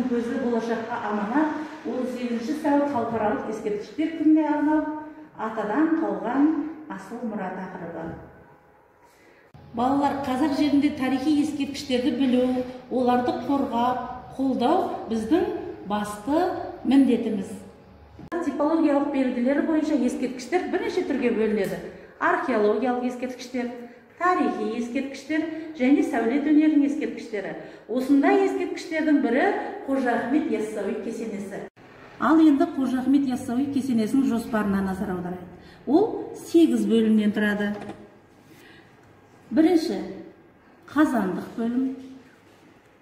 Көздің көзі болашаққа аманат 18 сәуір халықаралық ескерткіштер күніне арналып, атадан қалған асыл мұра тақырыбы. Балалар, қазақ жерінде тарихи ескерткіштерді білу, оларды қорғап, қолдау біздің басты міндетіміз. Типологиялық белгілері бойынша ескерткіштер бірнеше түрге бөлінеді. Археологиялық ескерткіштер, тарихи ескерткіштер және сәулет өнерінің ескерткіштері. Осындай ескерткіштердің бірі Қожа Ахмет Яссауи кесенесі. Ал енді Қожа Ахмет Яссауи кесенесінің жоспарына назар аударайық. Ол 8 бөлімнен тұрады. Бірінші, қазандық бөлім.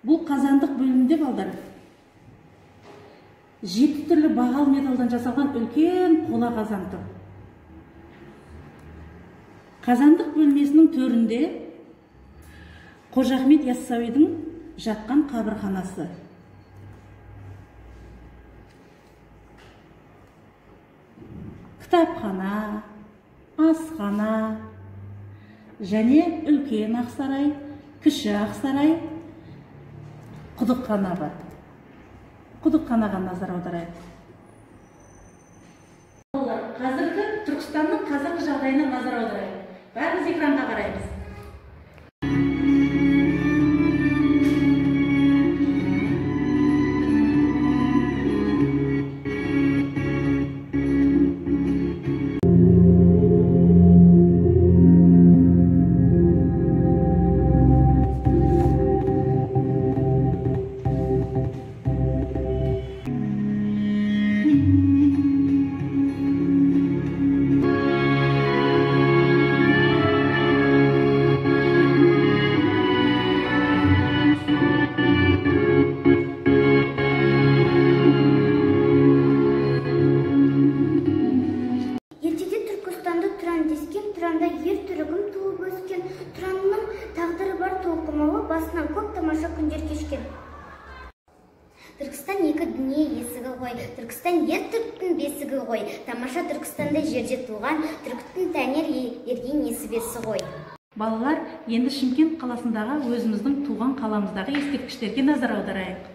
Бұл қазандық бөлімде балдар 7 түрлі бағалы металдан жасалған үлкен қола қазан тұр. Қазандық бөлмесінің төрінде Қожа Ахмет Яссауидің жатқан қабірханасы. Кітапхана, асхана және үлкен ақсарай, кіші ақсарай, құдықхана бар. Құдықханаға назар аударайық. Балалар, қазіргі Түркістанның қазіргі жағдайына назар аударайық. Бәріміз экранға қараймыз. Басынан көп тамаша күндер кешкен. Түркістан екі дүние есігі ғой, Түркістан ер түріктің бесігі ғой. Тамаша Түркістанда жерде туған, түріктің тәнер ерген несібесі ғой. Балалар, енді Шымкент қаласындағы өзіміздің туған қаламыздағы ескерткіштерге назар аударайық.